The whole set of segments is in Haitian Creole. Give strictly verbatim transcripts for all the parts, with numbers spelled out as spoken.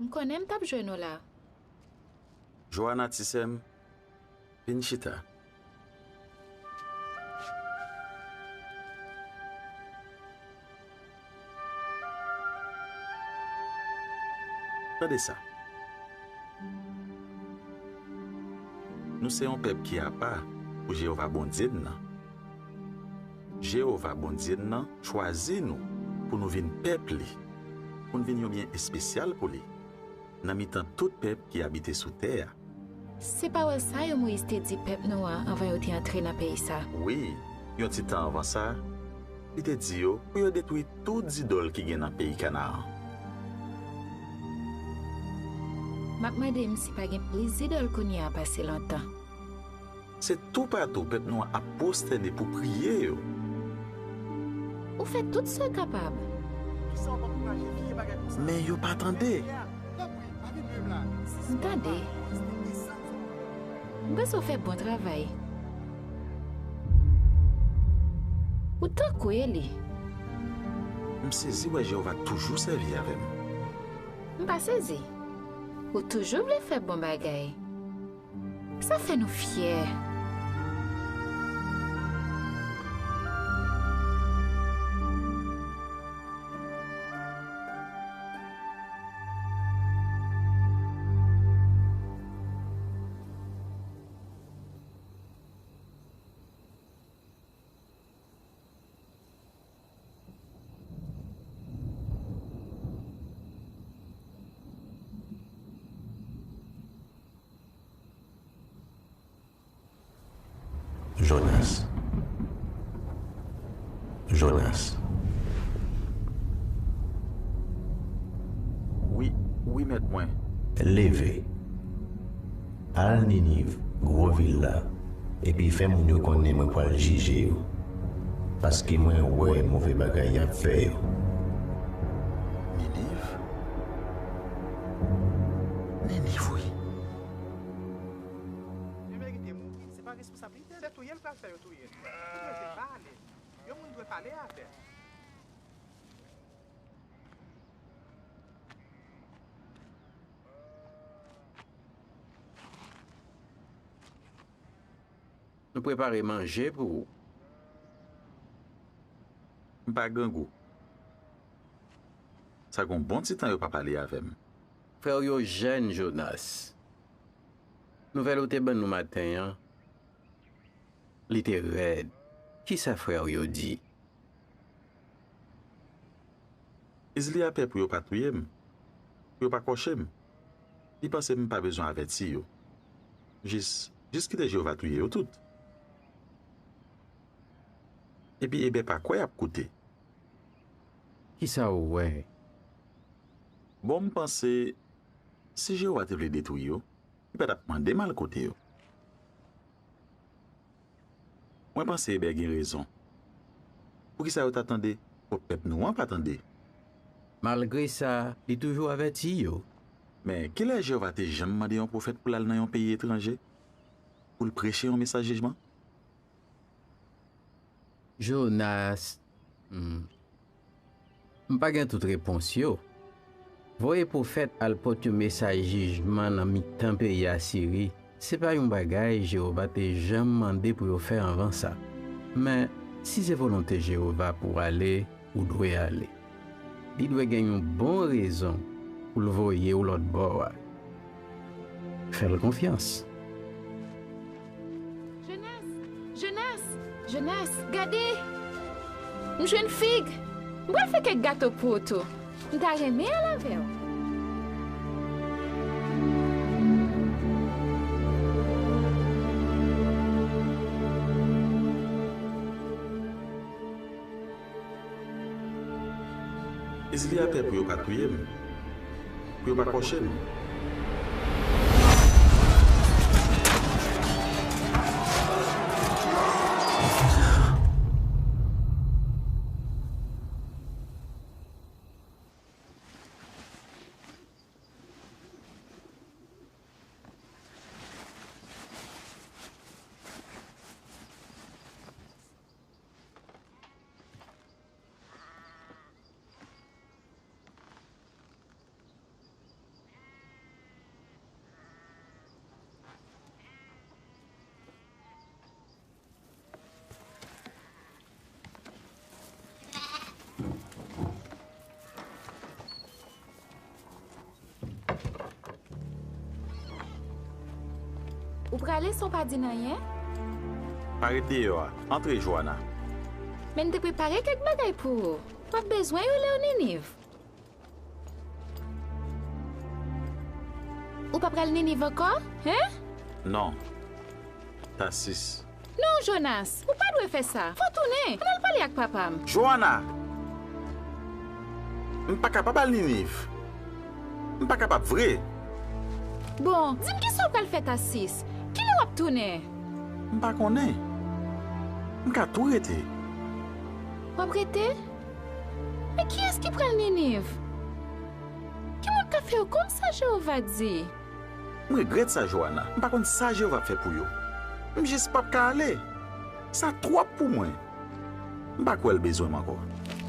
M konnen m t ap jwenn ou la. Joana, ti sè m, vin chita. Tande sa. Nou se yon pèp ki apa pou Jewova, Bondye n nan. Jewova, Bondye n nan, chwazi nou pou nou vin pèp li, pou n vin yon byen espesyal pou li, nan mitan tout pèp ki abite sou tè a. Se pawòl sa yo Moyiz te di pèp nou an anvan yo te antre nan peyi sa. Wi, yon ti tan anvan sa, li te di yo pou yo detwi tout zidòl ki gen nan peyi Kanaran. M ap mande m si pa gen plis zidòl kounye a pase lontan. Se toupatou pèp nou an ap pwostène pou priye yo. Ou fè tout sa w kapab. Men yo pa tande. M tande. M panse w fè bon travay. Ou tankou Eli. M sezi wè Jewova toujou sèvi avè m. M pa sezi. Ou toujou vle fè bon bagay. Sa fè nou fyè. Jonas. Jonas. Wi, wi, mèt mwen. Leve. Al Niniv, gwo vil la, epi fè moun yo konnen mwen pral jije yo, paske mwen wè move bagay y ap fè yo. Niniv? Niniv, wi. Li merite mouri. Se pa responsablite l. Se touye l pral fè yo touye l. Li merite pale. Yon moun dwe pale avè l. Nou prepare manje pou ou. M pa grangou. Sa gen yon bon ti tan yo pa pale avè m. Frè w yo jèn, Jonas. Nouvèl ou te ban nou maten an, li te rèd. Kisa frè w yo di? Izli a pè pou yo pa touye m, pou yo pa kòche m. Li panse m pa bezwen avèti yo. Jis, jis kite Jewova touye yo tout. Epi Ebè pa kwè y ap koute. Kisa w wè? Bon, m panse, si Jewova te vle detwi yo, li pa t ap mande m al kote yo. Mwen panse Ebè gen rezon. Poukisa yo ta tande, pwòp pèp nou an pa tande? Malgre sa, li toujou avèti yo. Men, kilè Jewova te janm mande yon pwofèt pou l al nan yon peyi etranje, pou l preche yon mesaj jijman? Jonas, hmm. M pa gen tout repons yo. Voye pwofèt al pote yon mesaj jijman nan mitan peyi Asiri, se pa yon bagay Jewova te janm mande pou yo fè anvan sa. Men, si se volonte Jewova pou w ale, ou dwe ale. Li dwe gen yon bon rezon pou l voye w lòt bò a. Fè l konfyans. Jonas! Jonas! Jonas! Gade! M jwenn fig! M pral fè kèk gato pou ou tou. M ta renmen al avè w. Izli a pè pou yo pa touye m, pou yo pa kòche m. Ou prale san w pa di n anyen? Pa ret deyò a. Antre, Joana. Men n te prepare kèk bagay pou ou. W ap bezwen yo lè w Niniv. Ou pa pral Niniv ankò, en? Non. Tasis. Non, Jonas, ou pa dwe fè sa. Fò w tounen. Ann al pale ak papa m. Joana! M pa kapab al Niniv. M pa kapab vre. Bon, di m kisa w pral fè Tasis? Kilè w ap tounen? M pa konnen. M ka tou rete. W ap rete? Men kiyès ki pral Niniv? Ki moun k ap fè yo konn sa Jewova di? M regrèt sa, Joana. M pa konn sa Jewova ap fè pou yo. M jis p ap ka ale. Sa twòp pou mwen. M pa kwè l bezwen m ankò.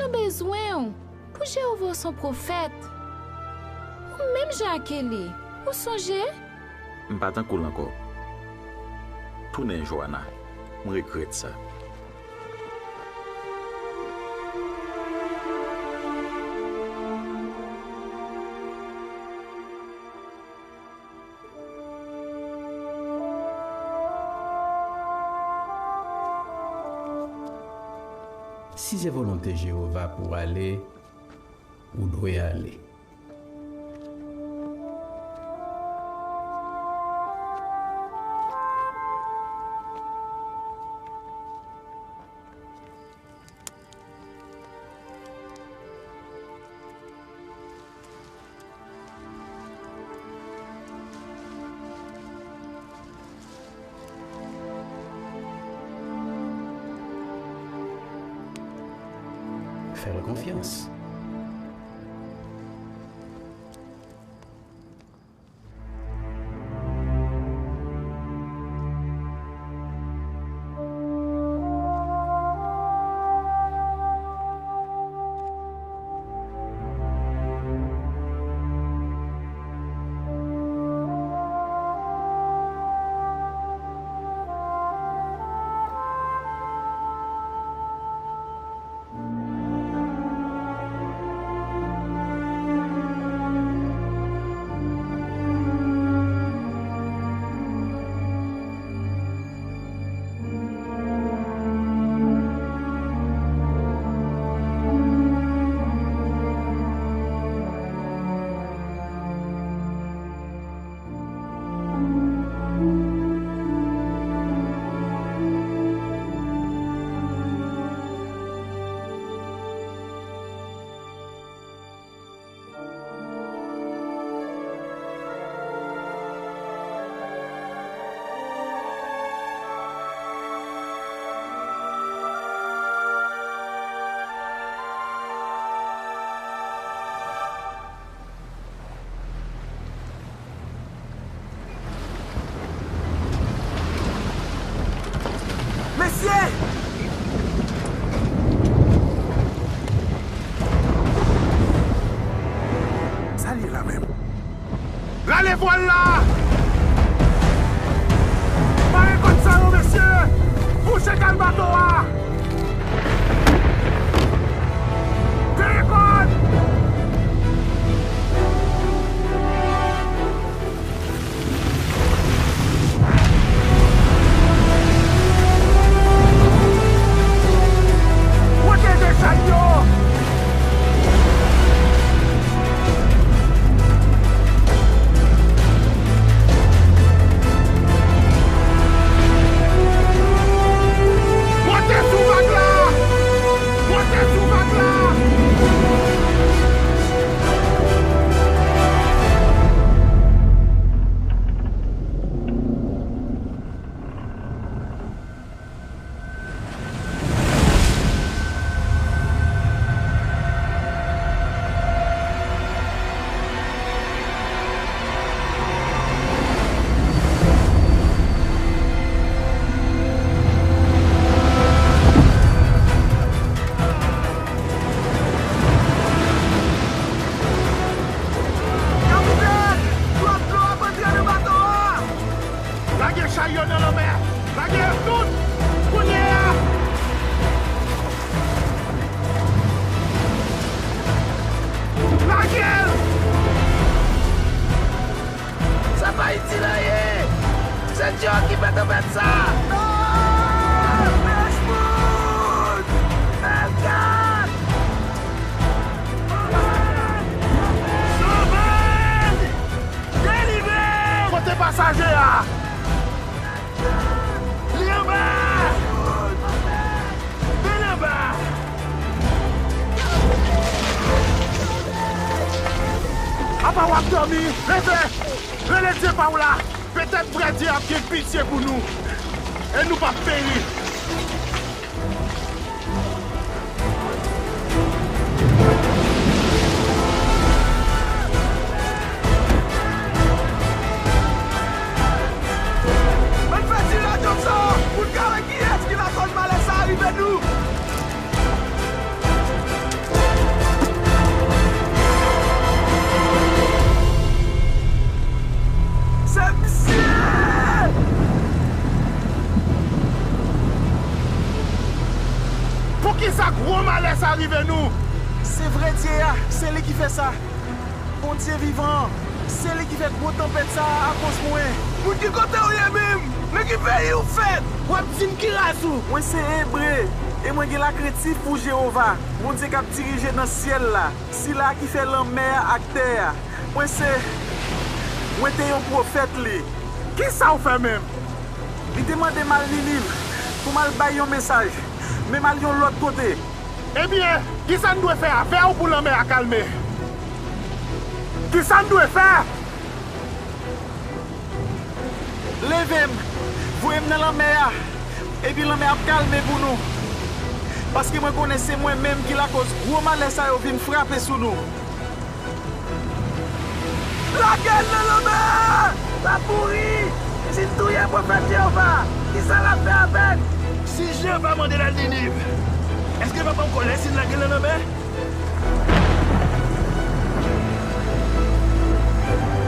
Nou bezwen w. Pou Jewova, w se yon pwofèt. Ou menm jan ak Eli. Ou sonje? M pa tankou l ankò. Tounen, Joana. M regrèt sa. Si se volonte Jewova pou w ale, ou dwe ale. Fè l konfyans. Mesye! Sa l ye la menm? Rale vwal la! Mare kòd sa yo, mesye! Bouche kal bato a! Vire kòd! Pwoteje chay yo! Monte sou vag la! Monte sou vag la! Kapitèn! Twòp dlo ap antre nan bato a! Lage chay yo nan lanmè! Lage yo tout! Kounye a! Lage l! Sa pa itil anyen! Se Dye okipe tanpèt sa! Non! Richmond! Elgad! Sove m! Delivre m! Kote pasaje a? Li anba! Li anba! Apa w ap dòmi? Leve! Rele Dye pa w la! Petèt vrè Dye ap gen pitye pou nou, e nou p ap peri. Ann fè ti radyo sa pou n ka wè kiyès ki lakòz malè sa a rive nou. Se misye! Poukisa gwo malè sa rive nou? Se vrè Dye a, se li ki fè sa. Bondye vivan an, se li ki fè gwo tanpèt sa a akoz mwen. Moun ki kote w ye menm? Nan ki peyi w fèt? W ap di m ki ras ou? Mwen se Ebre, e mwen gen lakrentif pou Jewova, Bondye k ap dirije nan syèl la, sila a ki fè lanmè a ak tè a. Mwen se, mwen te yon pwofèt li. Ki sa w fè menm? Li te mande m al Niniv pou m al bay yon mesaj, men m al yon lòt kote. Ebyen, ki sa n dwe fè avè w pou lanmè a kalme? Ki sa n dwe fè? Leve m, voye m nan lanmè a, epi lanmè ap kalme pou nou. Paske mwen konnen se mwen menm ki lakòz gwo malè sa yo vin frape sou nou. Lage l nan lanmè a! L ap mouri! Si n touye pwofèt Jewova, ki sa l ap fè avè n? Si Jewova mande l al Niniv, èske l p ap an kòlè si n lage l nan lanmè?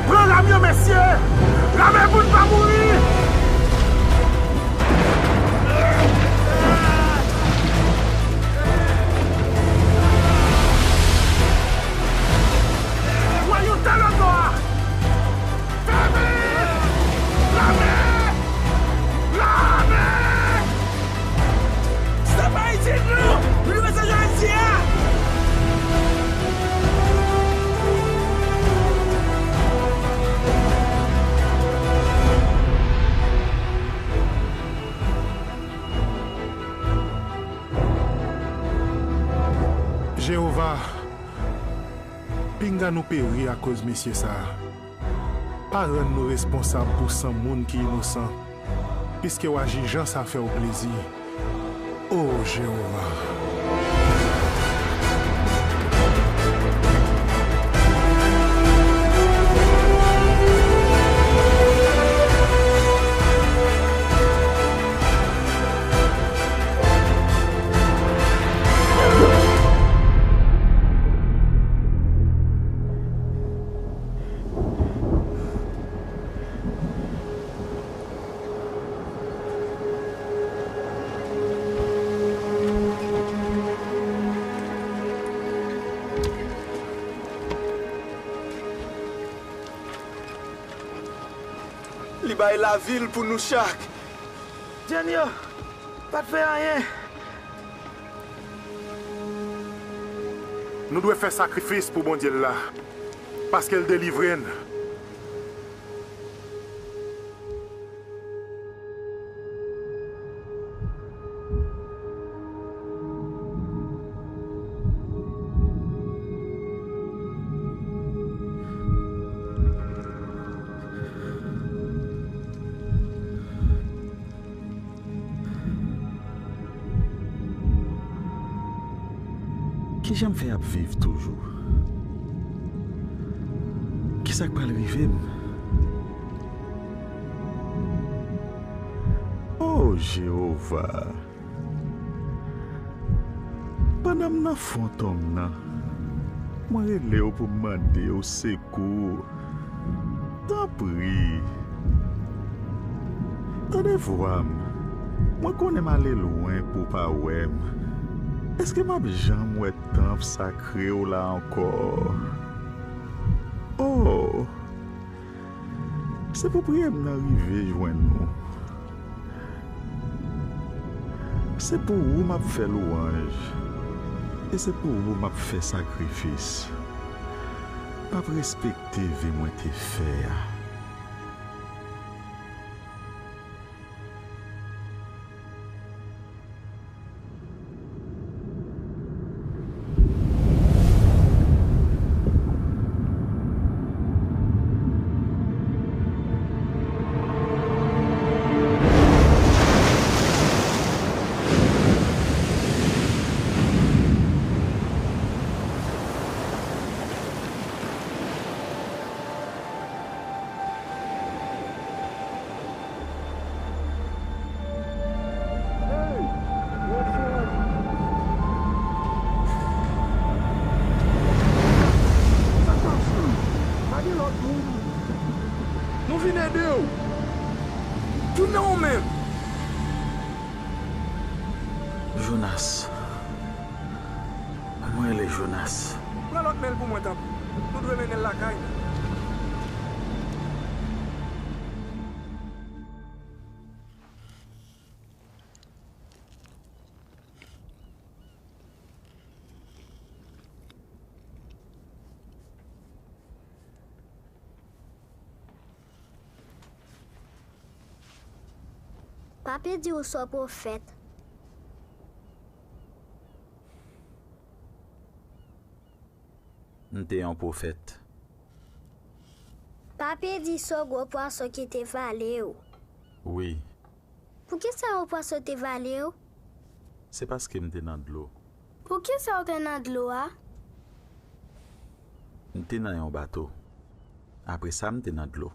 Pran lam yo, mesye! Lame pou n pa mouri! Wè yon talon nwa! Fèmen! Lame! Lame! Stop Ayiti, non! Nou dwe sa jodi a! Jewova, pinga nou peri akoz mesye sa a. Pa rann nou responsab pou san moun ki inosan, piske w aji jan sa fè w plezi, o Jewova. Li bay lavi l pou nou chak. Jèn yo pa t fè anyen. Nou dwe fè sakrifis pou Bondye l la, paske l delivre n. Kijan m fè ap viv toujou? Kisa k pral rive m? O Jewova, pandan m nan fon tonm nan, mwen rele w pou m mande w sekou. Tanpri, tande vwa m. Mwen konnen m ale lwen pou w pa wè m. Èske m ap janm wè tanp sakre w la ankò? O! Se pou priyè m nan rive jwenn ou. Se pou ou m ap fè lwanj, e se pou ou m ap fè sakrifis. M ap respekte ve mwen te fè a. Hey! Redford! Sa k pase? Pa gen lòt moun? Nou vin ede w! Tounen w menm! Jonas. Mwen rele Jonas. Pran lòt men l pou mwen, tanpri. Nou dwe mennen l lakay. Papye di ou se yon pwofèt. M te yon pwofèt. Papye di se yon gwo pwason ki te vale w. Wi. Poukisa yon pwason te vale w? Se paske m te nan dlo. Poukisa w te nan dlo a? M te nan yon bato. Apre sa, m te nan dlo.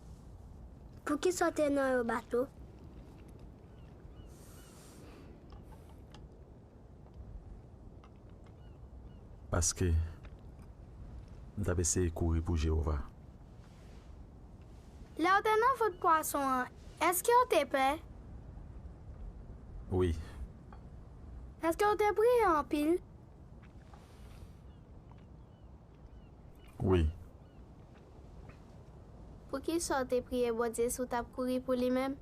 Poukisa w te nan yon bato? Paske m t ap eseye kouri pou Jewova. Lè w te nan vant pwason an, èske w te pè? Wi. Èske w te priye anpil? Wi. Poukisa w te priye Bondye si w t ap kouri pou li menm?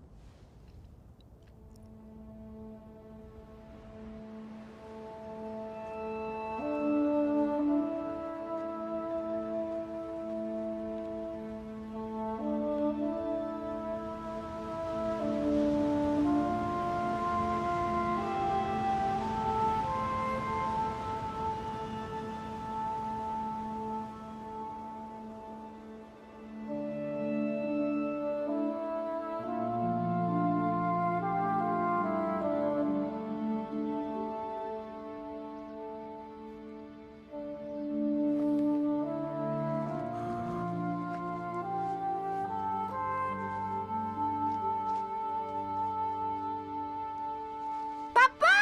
Papa!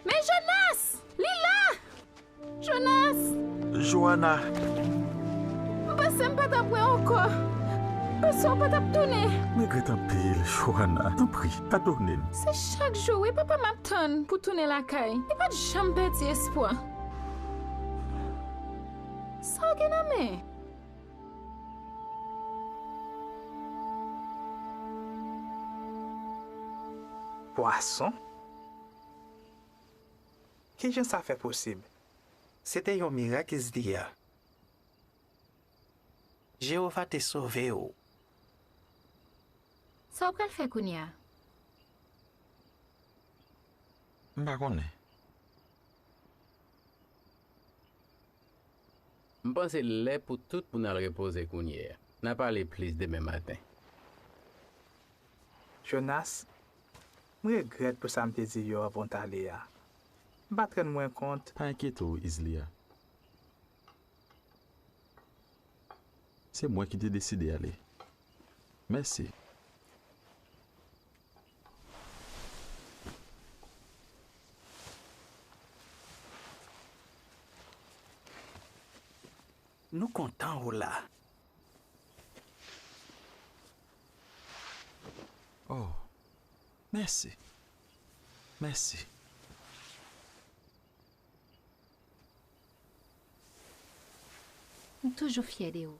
Men Jonas! Li la! Jonas! Joana! M panse m pa t ap wè w ankò. M panse w pa t ap tounen. M regrèt anpil, Joana. Tanpri, padone m. Se chak jou, wi, papa m ap tann pou tounen lakay. Li pa t janm pèdi espwa. Sa w gen nan men? Pwason? Kijan sa fè posib? Se te yon mirak, Izliya. Jewova te sove w. Sa w pral fè kounye a? M pa konnen. M panse l lè pou tout moun al repoze kounye a. N a pale plis demen maten. Jonas, m regrèt pou sa m te di yo anvan w t ale a. M pa t rann mwen kont. Pa enkyete w, Izliya. Se mwen ki te deside ale. Mèsi. Nou kontan w la. Oh, mèsi. Mèsi. M toujou fyè de ou.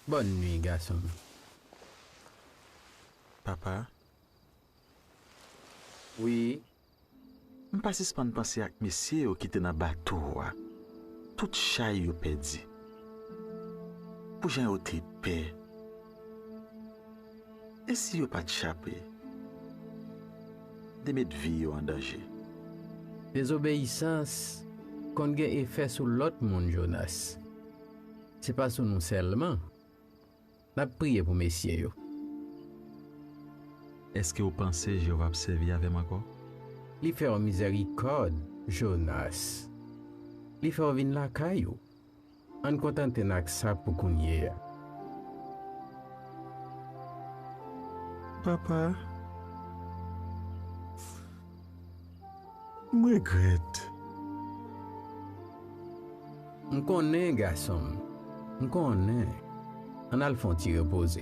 Bòn nwi, gason m. Papa. Wi. M pa sispann panse ak mesye yo ki te nan bato a. Tout chay yo pèdi. Pou jan yo te pè. E si yo pa t chape? Te met vi yo an danje. Dezobeyisans konn gen efè sou lòt moun, Jonas. Se pa sou nou sèlman. N ap priye pou mesye yo. Èske w panse Jewova ap sèvi avè m ankò? Li fè w mizèrikòd, Jonas. Li fè w vin lakay ou. Ann kontante n ak sa pou kounye a. Papa, m regrèt. M konnen, gason m. M konnen. Ann al fè yon ti repoze.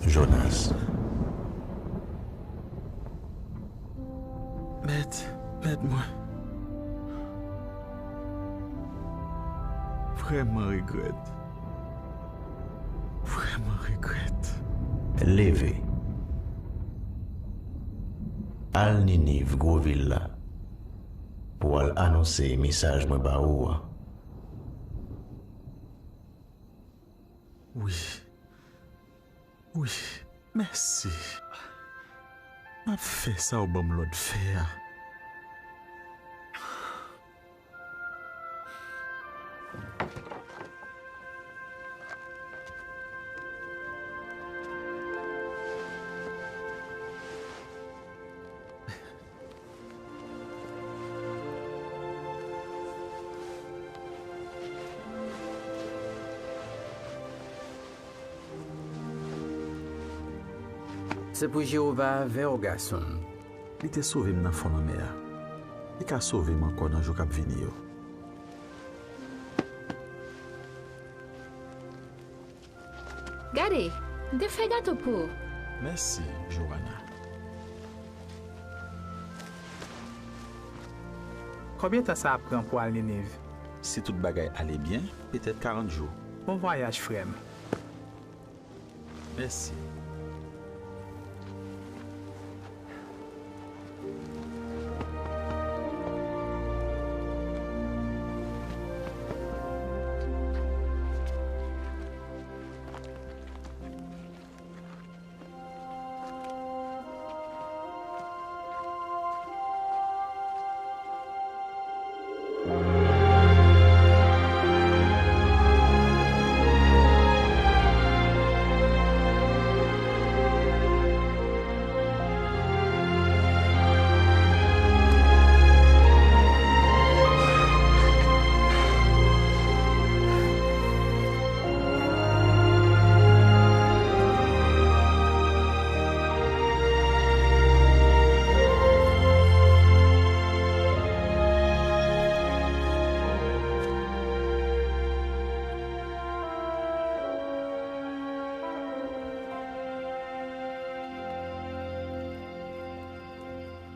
Jonas. Mèt, mèt mwen. Vrèman regrèt. Vrèman regrèt. Leve. Al Niniv, gwo vil la, pou w al anonse mesaj mwen ba ou an. Wi. Wi, mèsi. M ap fè sa w ban m lòd fè a. Se pou Jewova avè w, gason m. Li te sove m nan fon lanmè a. Li ka sove m ankò nan jou k ap vini yo. Gade, m te fè gato pou ou. Mèsi, Joana. Konbyen tan sa ap pran pou al Niniv? Si tout bagay ale byen, petèt karant jou. Bon vwayaj, frè m. Mèsi.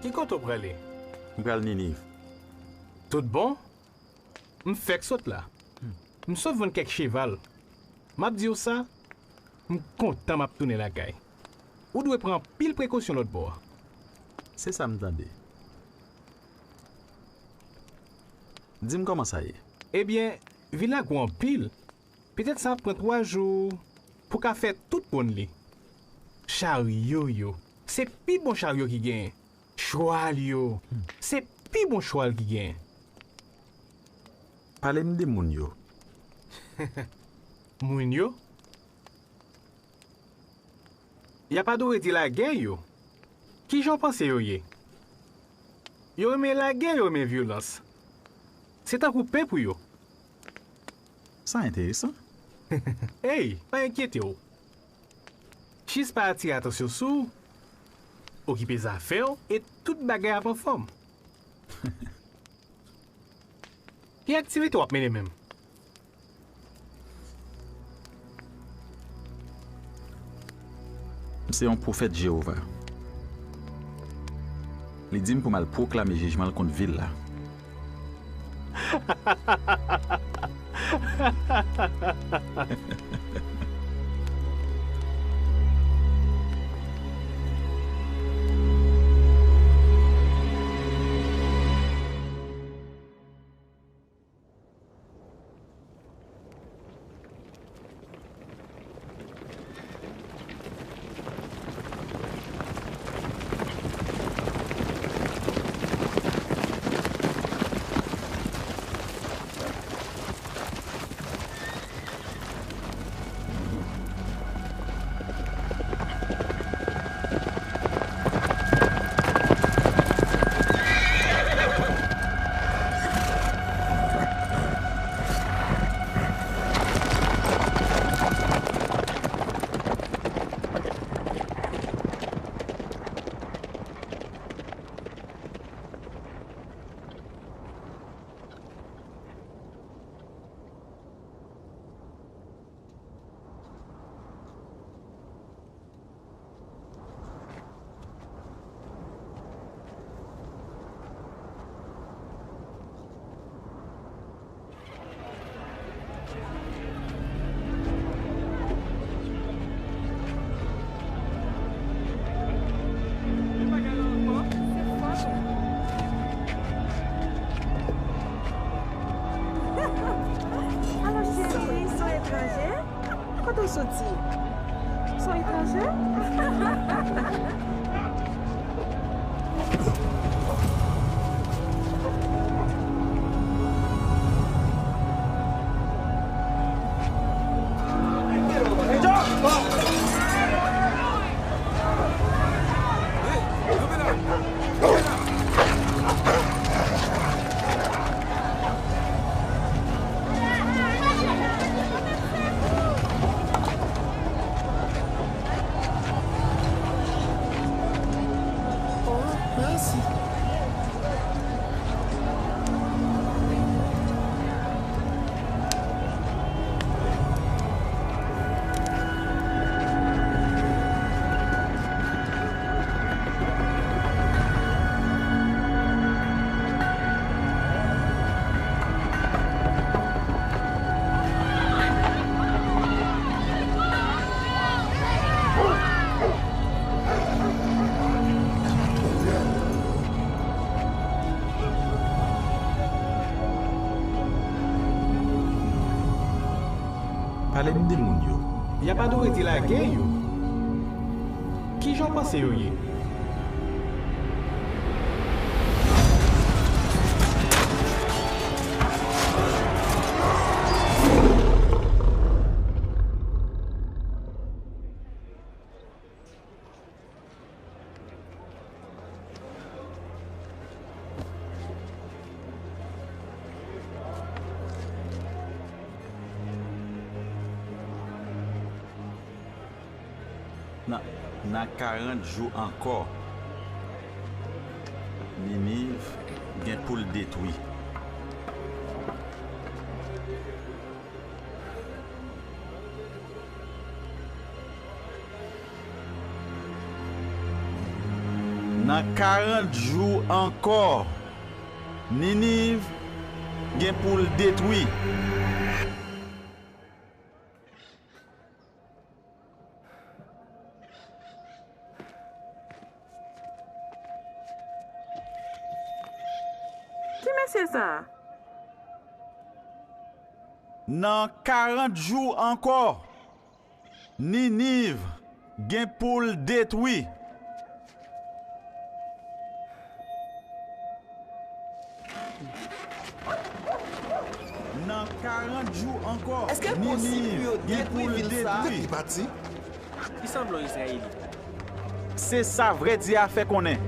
Ki kote w prale? M pral Niniv. Tout bon? M fèk sot la. M sot vann kèk cheval. M ap di w sa, m kontan m ap tounen lakay. Ou dwe pran anpil prekosyon lòtbò a. Se sa m tande. Di m kòman sa ye. Ebyen, vil la gwo anpil. Petèt sa ap pran twa jou pou w ka fè tout wonn li. Charyo yo, se pi bon charyo ki genyen. Chwal yo, se pi bon chwal ki genyen. Pale m de moun yo. Moun yo? Y ap adore dye lagè yo. Kijan w panse yo ye? Yo renmen lagè, yo renmen vyolans. Se tankou pen pou yo. Sa enteresan. Ey, pa enkyete w. Jis pa atire atansyon sou w. Okipe zafè w e tout bagay ap anfòm. Ki aktivite w ap mennen menm? M se yon pwofèt Jewova. Li di m pou m al pwoklame jijman l kont vil la. Alò, cheri, se yon etranje? Kote w soti? Ou se yon etranje? Pale m de moun yo. Y ap adore ti lagè yo. Kijan w panse yo ye? Nan, nan karant jou ankò, Niniv gen pou l detwi. Nan karant jou ankò, Niniv gen pou l detwi. Ki mesye sa a? Nan karant jou ankò, Niniv gen pou l detwi. Nan karant jou ankò, Niniv gen pou l detwi. Li sanble yon Izrayelit. Se sa vrè Dye a fè konnen.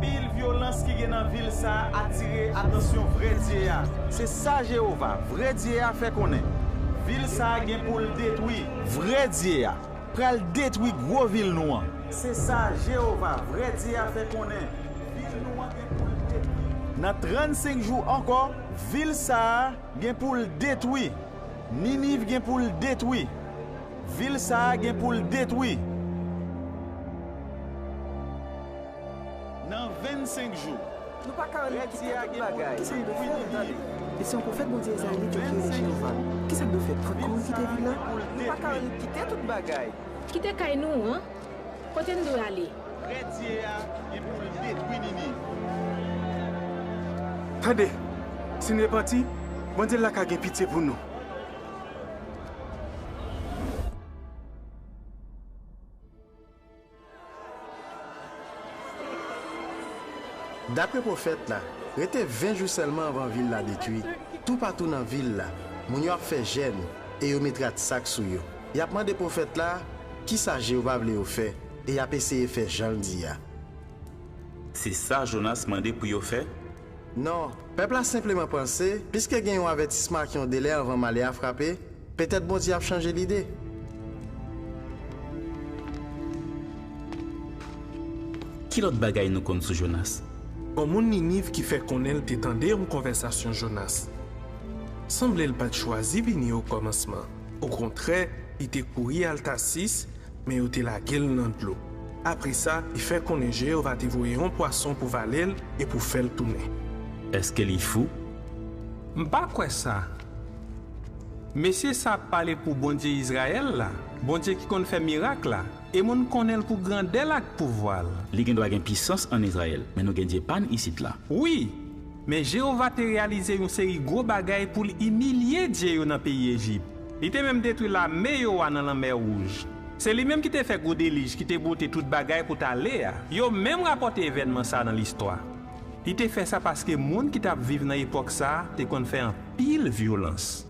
Pil vyolans ki gen nan vil sa a atire atansyon vrè Dye a. Se sa Jewova, vrè Dye a, fè konnen. Vil sa a gen pou l detwi. Vrè Dye a, pral detwi gwo vil nou an. Se sa Jewova, vrè Dye a, fè konnen, vil nou an gen pou l detwi. Nan trannsenk jou ankò, vil sa a gen pou l detwi. Niniv gen pou l detwi. Vil sa a gen pou l detwi. Nan vennsenk jou. Nou pa ka annik kite tout bagay. Kisa n dwe fè? Tande. Li se yon pwofèt Bondye Izrayèl li te ki rele Jewova. Kisa n dwe fè? Pran kouri kite vil la? Nou pa ka annik kite tout bagay. Kite kay nou an? Kote n dwe ale? Vrè Dye a gen pou l detwi Niniv. Tande! Si n repanti, Bondye la ka gen pitye pou nou. Dapre pwofèt la, rete ven jou sèlman anvan vil la detwi. Toupatou nan vil la, moun yo ap fè jèn e yo met ratsak sou yo. Y ap mande pwofèt la kisa Jewova vle yo fè, e y ap eseye fè jan l di a. Se sa Jonas mande pou yo fè? Non, pèp la senpleman panse, piske gen yon avètisman ak yon delè anvan malè a frape, petèt Bondye ap chanje lide. Ki lòt bagay nou konn sou Jonas? Yon moun Niniv ki fè konnen l te tande yon konvèsasyon Jonas. Sanble l pa t chwazi vini okòmansman. Okontrè, li te kouri al Tasis, men yo te lage l nan dlo. Apre sa, li fè konnen Jewova te voye yon pwason pou vale l e pou fè l tounen. Èske li fou? M pa kwè sa. Mesye sa ap pale pou Bondye Izrayèl la, Bondye ki konn fè mirak la, e moun konnen l pou grandè l ak pouvwa l. Li gendwa gen pisans ann Izrayèl, men nou gen Dye pa n isit la. Wi, men Jewova te reyalize yon seri gwo bagay pou l imilye dye yo nan peyi Ejip. Li te menm detwi lame yo a nan Lanmè Wouj. Se li menm ki te fè gwo delij ki te bwote tout bagay pou t ale a. Yo menm rapòte evènman sa a nan listwa. Li te fè sa paske moun ki t ap viv nan epòk sa a te konn fè anpil vyolans.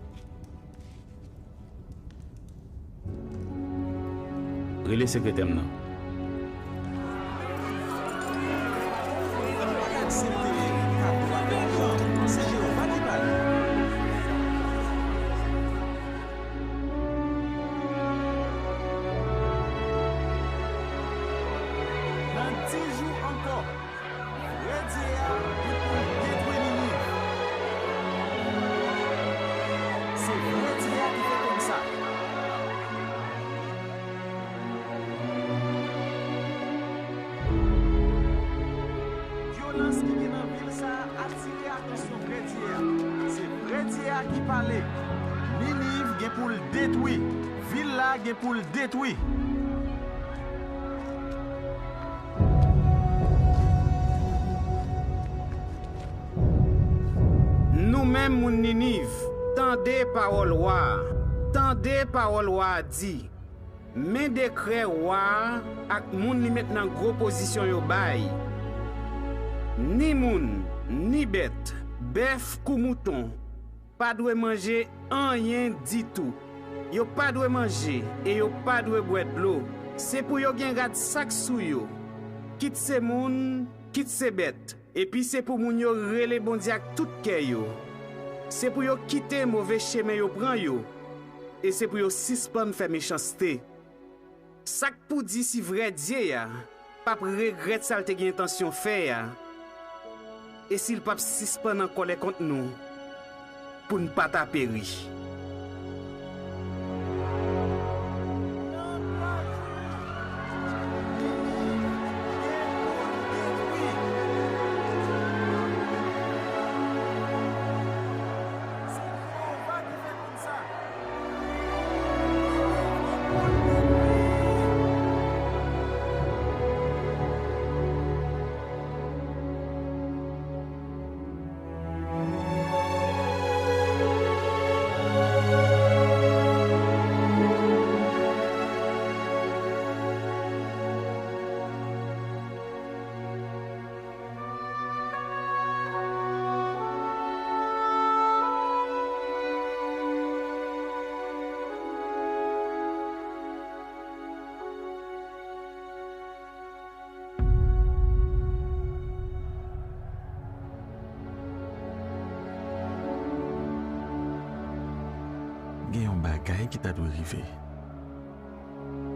Rele sekretè m nan. Nan dis jou ankò, vrè Dye a gen pou l detwi Niniv. Se vrè Dye a ki fè konn sa. Vyolans ki gen nan vil sa a atire atansyon vrè Dye a. Se vrè Dye a ki pale. Niniv gen pou l detwi. Vil la gen pou l detwi. Nou menm moun Niniv, tande pawòl wa a. Tande pawòl wa a di, men dekrè wa a ak moun li met nan gwo pozisyon yo bay. Ni moun, ni bèt, bèf kou mouton, pa dwe manje anyen ditou. Yo pa dwe manje e yo pa dwe bwè dlo. Se pou yo gen rad sak sou yo, kit se moun, kit se bèt. Epi se pou moun yo rele Bondye ak tout kè yo. Se pou yo kite move chemen yo pran yo. E se pou yo sispann fè mechanste. Sa k pou di si vrè Dye a p ap regrèt sa l te gen entansyon fè a, e si l p ap sispann an kòlè kont nou, pou n pa ta peri. Gen yon bagay ki ta dwe rive.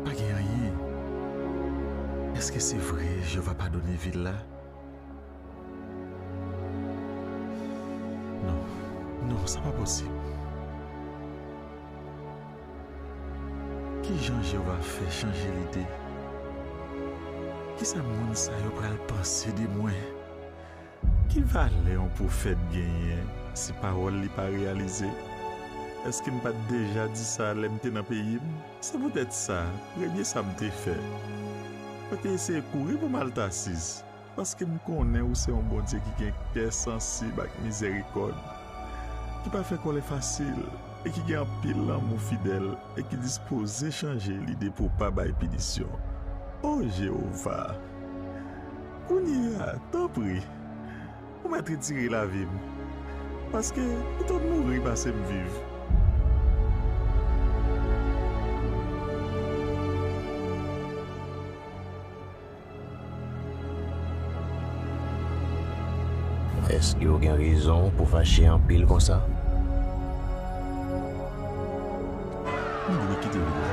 Pa Èske se vre Jewova padone vil la? Non, non, sa pa posib. Ki jan Jewova fè chanje lide? Ki sa moun sa yo pral panse de mwen? Ki valè yon pwofèt genyen si pawòl li pa reyalize? Èske m pa t deja di sa lè m te nan peyi m? Se poutèt sa, premye sa m te fè, mwen te eseye kouri pou m al Tasis, paske m konnen ou se yon Bondye ki gen kè sansib ak mizèrikòd, ki pa fè kòlè fasil e ki gen anpil lanmou fidèl e ki dispoze chanje lide pou w pa bay pinisyon. O Jewova, kounye a, tanpri, ou mèt retire lavi m, paske pito m mouri pase m viv. Èske w gen rezon pou w fache anpil konsa? M dwe kite vil la.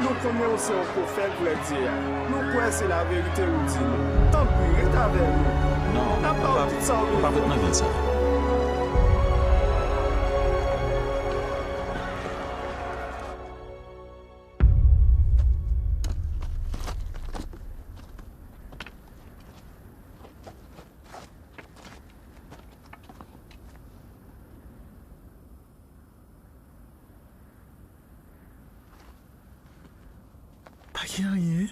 Nou konnen w se yon pwofèt vrè Dye a. Nou kwè se laverite ou di nou. Tanpri, ret avè nou. Non, n ap ba w tout sa w bezwen. M p ap ret nan vil sa a. Pa gen anyen.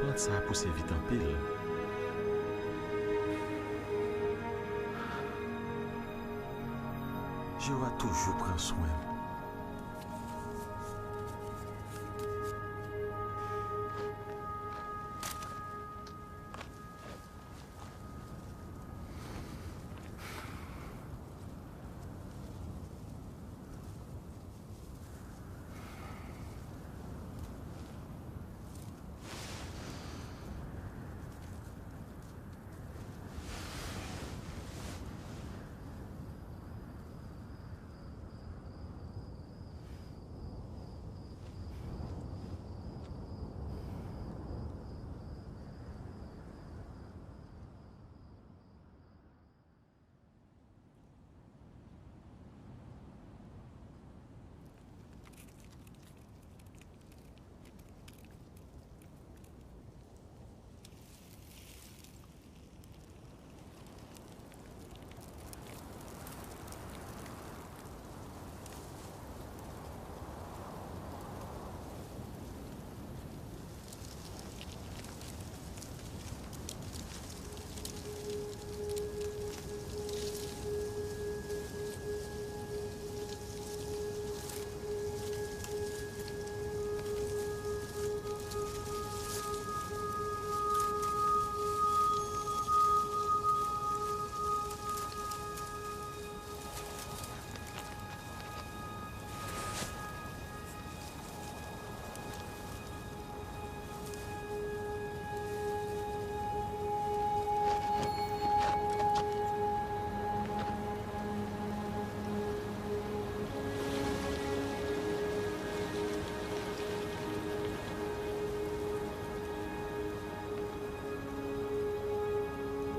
Plant sa a pouse vit anpil. Jewova toujou pran swen m.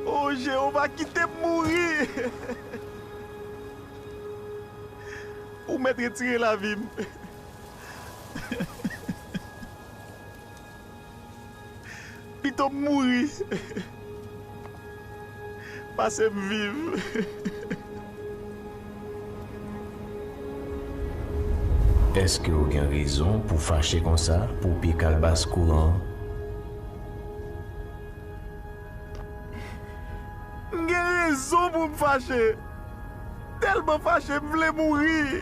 O Jewova, kite m mouri! Ou mèt retire lavi m. Pito m mouri pase m viv. Èske w gen rezon pou w fache konsa, pou w pye kalbas kouran an? M gen rezon pou m fache. Tèlman fache, m vle mouri.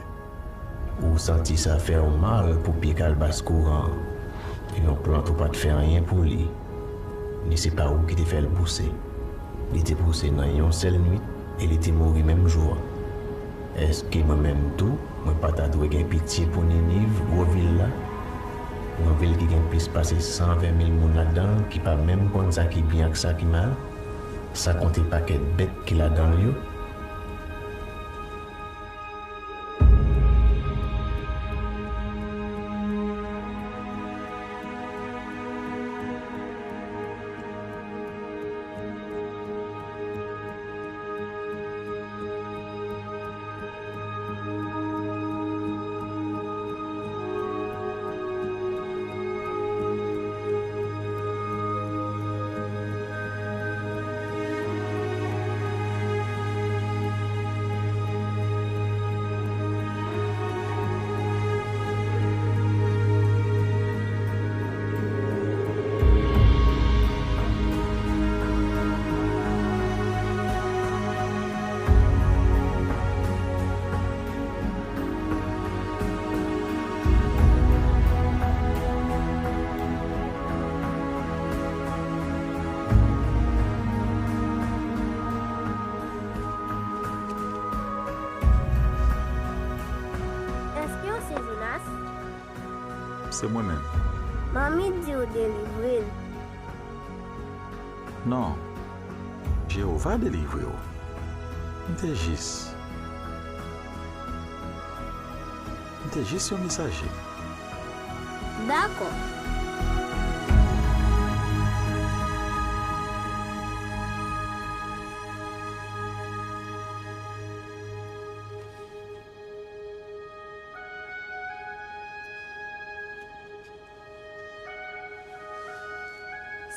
Ou santi sa fè w mal pou pye kalbas kouran an. Yon plant ou pa t fè anyen pou li. Ni se pa ou ki te fè l pouse. Li te pouse nan yon sèl nwit e li te mouri menm jou a. Èske mwen menm tou, mwen pa ta dwe gen pitye pou Niniv, gwo vil la? Yon vil ki gen plis pase san ven mil moun ladan l, ki pa menm konn sa ki byen ak sa ki mal, san konte pakèt bèt ki ladan l yo. Èske w se Jonas? Se mwen menm. Manmi di w delivre l. Non. Jewova delivre w. M te jis. M te jis yon mesaje. Dakò.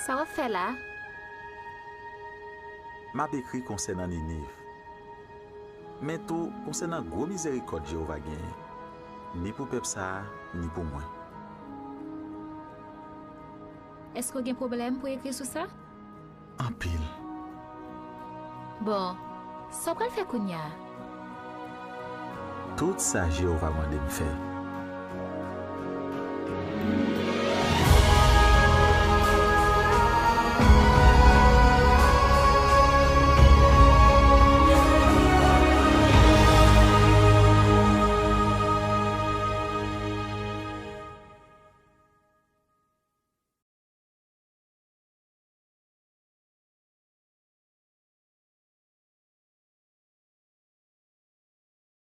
Sa w ap fè la a? M ap ekri konsènan Niniv, men tou konsènan gwo mizerikòd Jewova genyen, ni pou pèp sa a, ni pou mwen. Èske w gen pwoblèm pou w ekri sou sa? Anpil. Bon, sa w pral fè kounye a? Tout sa Jewova mande m fè,